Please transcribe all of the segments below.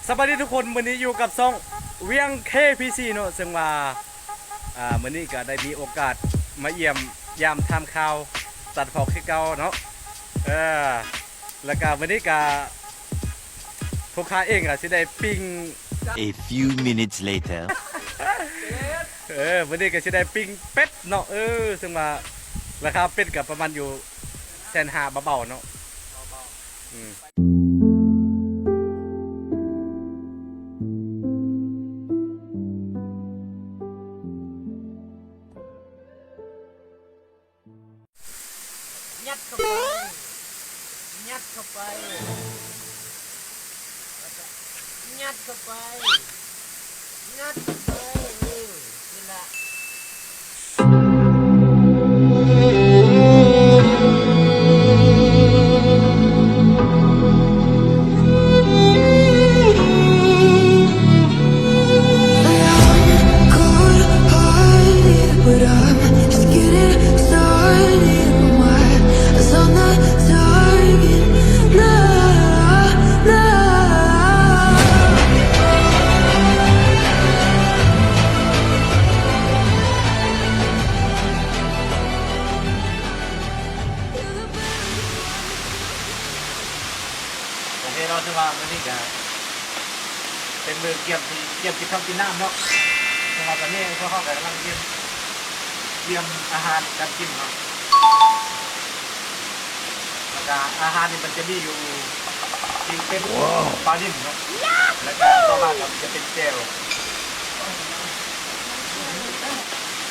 ສະບາຍດີທຸກຄົນ, ມື້ນີ້ຢູ່ກັບຊ່ອງວຽງ ເຄ ພີ ຊີ ເນາະ, ເຊິ່ງວ່າ ອ່າ ມື້ນີ້ກໍໄດ້ມີໂອກາດມາຢ້ຽມຢາມຖາມຂ່າວຕັດເພາະຄືເກົ່າເນາະ. ເອີ ແລ້ວກໍມື້ນີ້ກໍພວກຂ້າເອງກໍຊິໄດ້ປີ້ງ A few minutes later. ເອີ ມື້ນີ້ກໍຊິໄດ້ປີ້ງເປັດເນາະ. ເອີ ເຊິ່ງວ່າລາຄາເປັດກໍປະມານຢູ່ແສນຫ້າເບົາໆເນາະ. ອືມ ຍັດເຂົ້າໄປ ຍັດເຂົ້າໄປ ຍັດເຂົ້າໄປ ຍັດເຂົ້າໄປ ເອີ ນີ້ລະ. ໂອເຄເນາະ, ຖືວ່າມື້ນີ້ກະເປັນມື້ກຽມທີ່ ກຽມກິນເຂົ້າກິນນ້ຳເນາະ. ເພາະວ່າຕອນນີ້ພວກເຮົາກະກຳລັງກຽມ ກຽມອາຫານການກິນເນາະ. ແລ້ວກະອາຫານນີ້ມັນຈະມີຢູ່ປີ້ງເປັດ ປານິນເນາະ, ແລ້ວກະຕໍ່ມາກໍຈະເປັນແຈ່ວ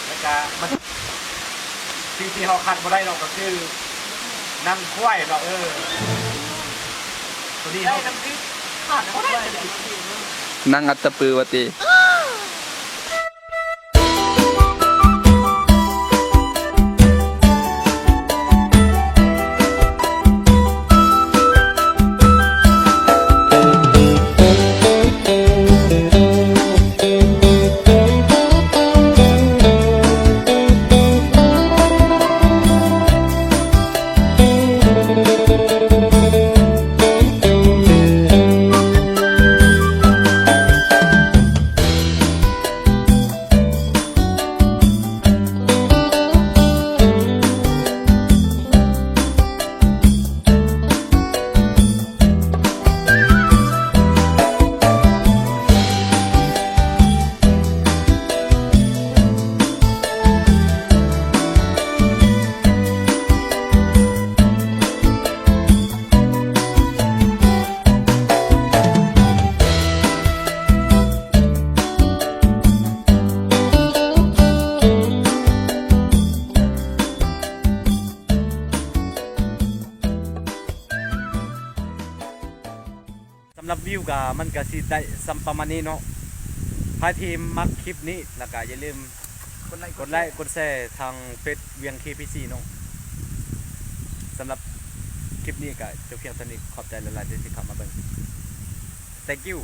ແລ້ວກະມັນ ສິ່ງທີ່ເຮົາຂາດບໍ່ໄດ້ເນາະ ກໍຄືໜັງຄວາຍເນາະ. ເອີ ໂຕນີ້ເຮົາ ໜັງອັດຕະປືວ່າຕິ. ສຳລັບວິວກະ ມັນກະຊິໄດ້ສ່ຳປະມານນີ້ເນາະ. ໃຜທີ່ມັກຄລິບນີ້ ແລ້ວກະຢ່າລືມກົດໄລ ກົດແຊ ທາງເຟສວຽງ ເຄ ພີ ຊີ ເນາະ. ສຳລັບຄລິບນີ້ກະຈົບພຽງເທົ່ານີ້. ຂອບໃຈຫຼາຍໆເດີທີ່ເຂົ້າມາເບິ່ງ. Thank you.